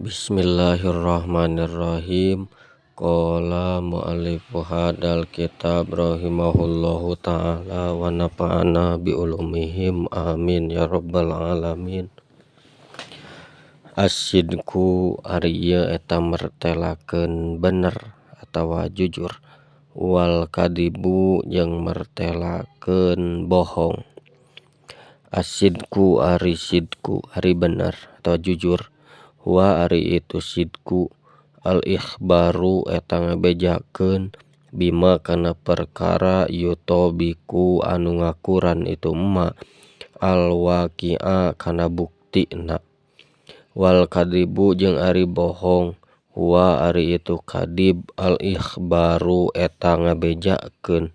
Bismillahirrahmanirrahim. Qala muallifu hadzal kitab rahimahullahu ta'ala wa nafa'ana bi ulumihim amin ya rabbal alamin. As-sidqu ari ieu eta mertelakeun bener atawa jujur, wal kadibu jeung mertelakeun bohong. As-sidqu ari sidqu ari bener atawa jujur, huwa ari itu sidqu al-ikhbaru eta ngabejakeun bima kana perkara yutabiku anu ngakuran itu emma al-waqi'a kana buktina. Wal kadibu jeung ari bohong, huwa ari itu kadib al-ikhbaru eta ngabejakeun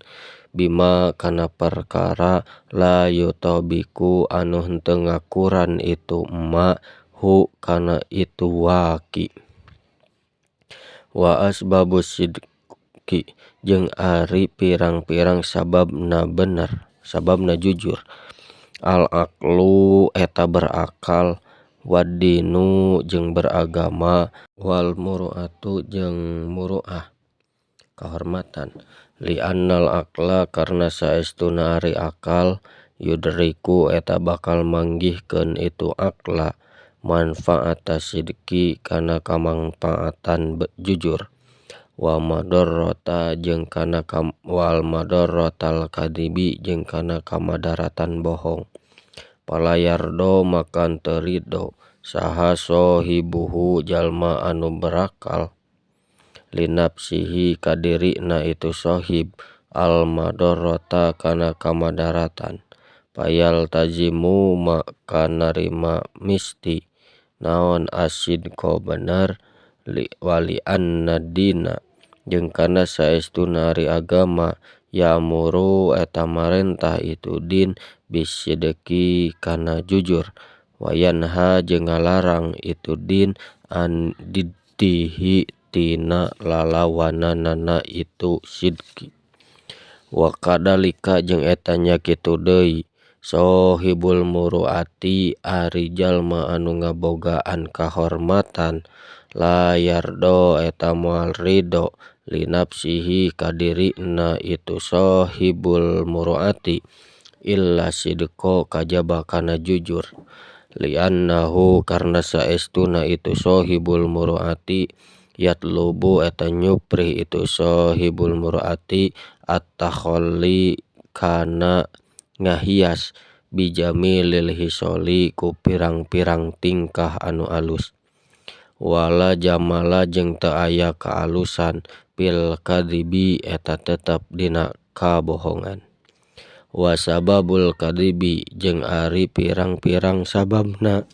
bima kana perkara la yutabiku anu henteu ngakuran itu emma hu kana itu waqi. Wa asbabus sidqi jeung ari pirang-pirang sababna bener sababna jujur, al aqlu eta berakal, waddinu jeung beragama, wal muru'atu jeung muru'ah kahormatan. Li'annal aqla karna saestuna ari akal yudriku eta bakal manggihkeun itu aqla manfaata sidqi kana kamangpaatan jujur, wa madorrota jeung kana wal madorrotal kadibi jeung kana kamadaratan bohong. Fala yardo maka teu ridho saha sahibuhu jalma anu berakal linafsihi ka dirina itu sahib al madorrota kana kamadaratan. Fayaltazimu maka narima misti naon asidqo bener wali anna dina jeung kana saestuna ari agama ya'muru eta marentah itu din bisidqi kana jujur, wa yanha jeung ngalarang itu din an diddihi tina lalawananana itu sidqi. Wa kadzalika jeung eta nya kitu deui sahibul muru'ati ari jalma anu ngabogaan kahormatan la yardo eta moal ridho linafsihi ka dirina itu sahibul muru'ati illa sidqa kajaba kana jujur. Li'annahu karna saestuna itu sahibul muru'ati yatlubu eta nyuprih itu sahibul muru'ati at-takhalli kana ngahias bijamilil hisoli ku pirang-pirang tingkah anu alus. Wala jamala jeung teu aya kaalusan fil kadzibi eta tetep dina kabohongan. Wa sababul kadzibi jeung ari pirang-pirang sababna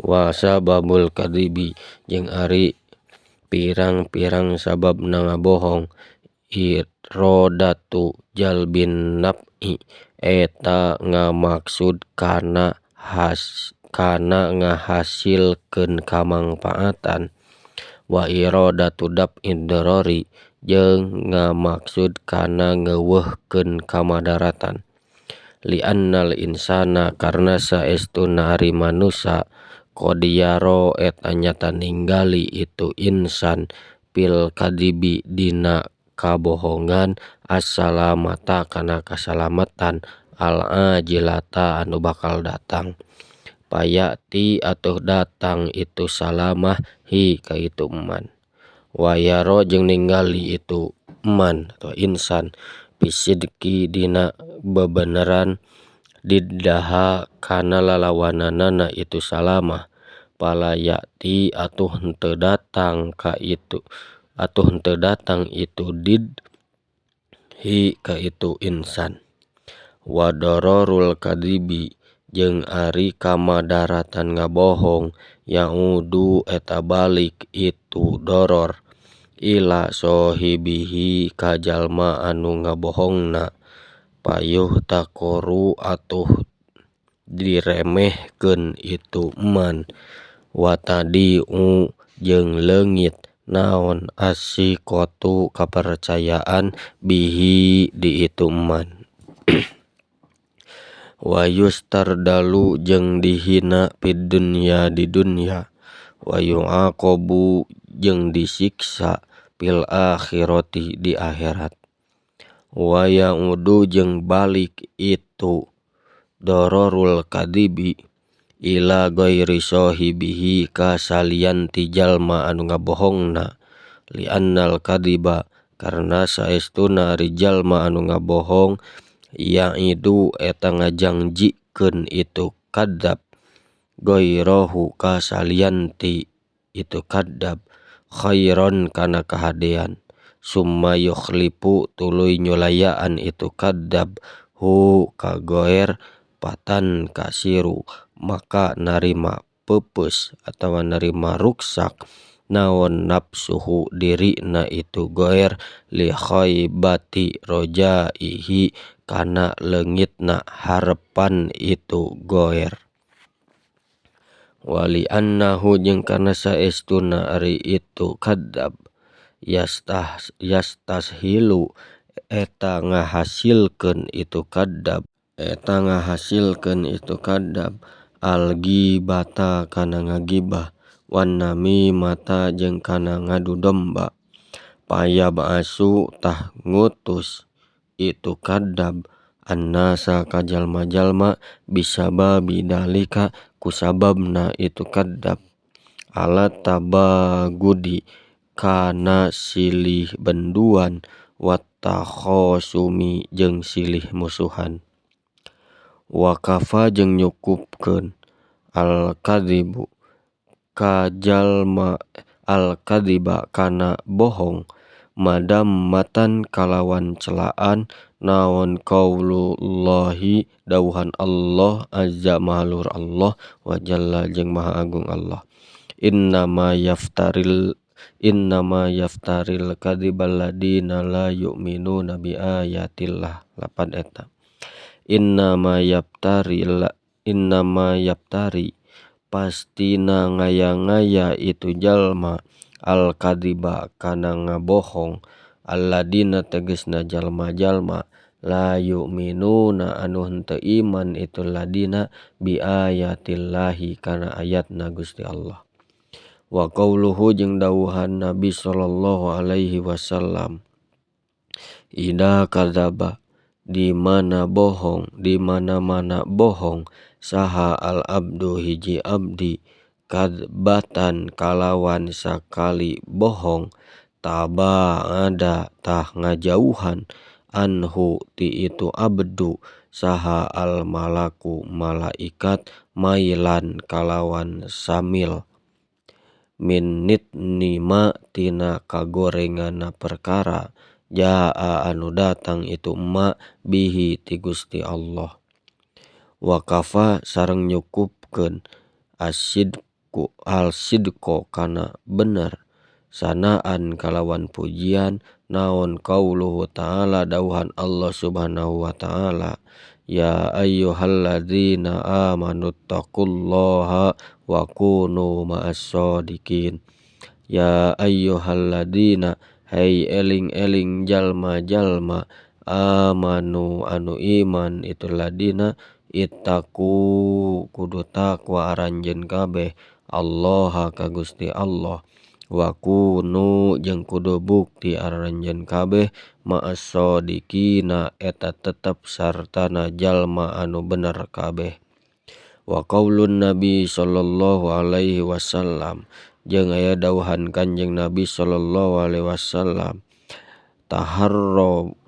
wa sababul kadzibi jeung ari pirang-pirang sababna ngabohong irodatu jalbin naf'i eta ngamaksud kana kana ngahasilkeun kamangpaatan, wa irodatu daf'id dorori jeung ngamaksud kana ngeuweuhkeun kamadaratan. Li'annal insana karna saestuna ari manusa qad yaro eta nyata ninggali itu insan fil kadzibi dina kabohongan assalamata kana kasalamatan al ajilata anu bakal datang. Payati atuh datang itu salamah hi ka itu eman. Wa yaro jeung ningali itu eman atau insan bisidqi dina bebeneran diddaha kana lalawananana itu salamah. Fala ya'ti atuh henteu datang ka itu atuh henteu datang itu did hi ka itu insan. Wa dororul kadzibi jeung ari kamadaratan ngabohong ya'udu eta balik itu doror ila sahibihi ka jalma anu ngabohongna. Payuhtaqaru atuh diremehkeun itu eman, wa tadi'u jeung leungit naon asiqatu kapercayaan bihi di itu eman. Wa yustardalu jeung dihina fid dunya di dunya, Wa yu'aqabu jeung disiksa fil akhirati di akhirat. Wa ya'udu jeung balik itu dororul kadibi ila ghairi sahibihi ka salian ti jalma anu ngabohongna li annal kadiba karna saestuna ari jalma anu ngabohong ya'idu eta ngajangjikeun itu kadzab ghairahu ka salian ti itu kadzab khairon kana kahadean summa yukhlipu tuluy nyulayaan itu kadzab hu ka ghair patan kasiru maka narima peupeus atawa narima ruksak naon nafsuhu dirina itu ghair li khaibati rojaihi kana leungitna harepan itu ghair. Wali annahu jeung kana saestuna ari itu kadzab yastashilu eta ngahasilkeun itu kadzab eta ngahasilkeun itu kadzab al ghibata kana ngagibah wan namimata jeung kana ngadu domba payab'atsu tah ngutus itu kadzab annasa ka jalma-jalma bisababi dalika kusababna itu kadzab ala tabagudi kana silih benduan wattakhosumi jeung silih musuhan. Wa kafa jeung nyukupkeun al kadzibu ka jalma al kadziba kana bohong madammatan kalawan celaan naon qaulullahi dawuhan Allah azza maha luhur Allah wa jalla jeung maha agung Allah innama yaftaril innama yaftaril kadzibal ladina la yu'minuna bi ayatillah lapan eta innama yaftaril innama yaftari pastina ngaya-ngaya itu jalma al kadziba kana ngabohong alladina tegasna jalma-jalma la yu'minuna anu henteu iman itu ladina bi ayatillahi kana ayatna Gusti Allah. Wa qauluhu jeung dawuhan Nabi sallallahu alaihi wasallam ida kadzaba di mana bohong di mana-mana bohong saha al abdu hiji abdi kadzbatan kalawan sakali bohong tabaada tah ngajauhan anhu ti itu abdu saha al malaku malaikat mailan kalawan samil min nitnima tina kagorenganna perkara jaa anu datang itu ma bihi ti Gusti Allah. Wa kafa sareng nyukupkeun asidku al-sidqo kana bener sanaan kalawan pujian naon qauluhu ta'ala dawuhan Allah subhanahu wa ta'ala ya ayyuhalladzina amanu taqullaha wa kunu ma'as shodiqin ya ayyuhalladzina hai eling-eling jalma-jalma amanu anu iman itu ladina ittaqu kudu taqwa aranjeun kabeh Allaha ka Gusti Allah wa kunu jeung kudu bukti aranjeun kabeh ma'as shodiqina eta tetep sartana jalma anu bener kabeh. Wa qaulun nabi sallallahu alaihi wasallam jeung aya dawuhan Kanjeng Nabi sallallahu alaihi wasallam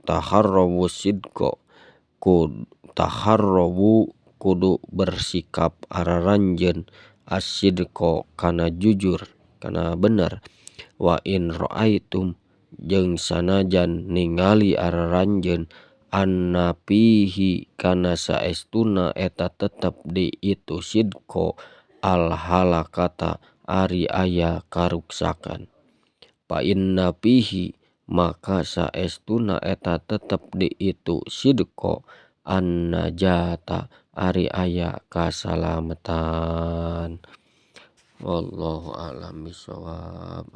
taharrawu sidqa taharrawu kudu bersikap araranjeun asidqa kana jujur kana bener wa in ra'aitum jeung sanajan ningali araranjeun anna fihi kana saestuna eta tetep di itu sidqa al halakata ari aya karuksakan fa inna fihi maka saestuna eta tetep di itu sidqa an najata ari aya kasalametan. Wallahu a'lam bishawab.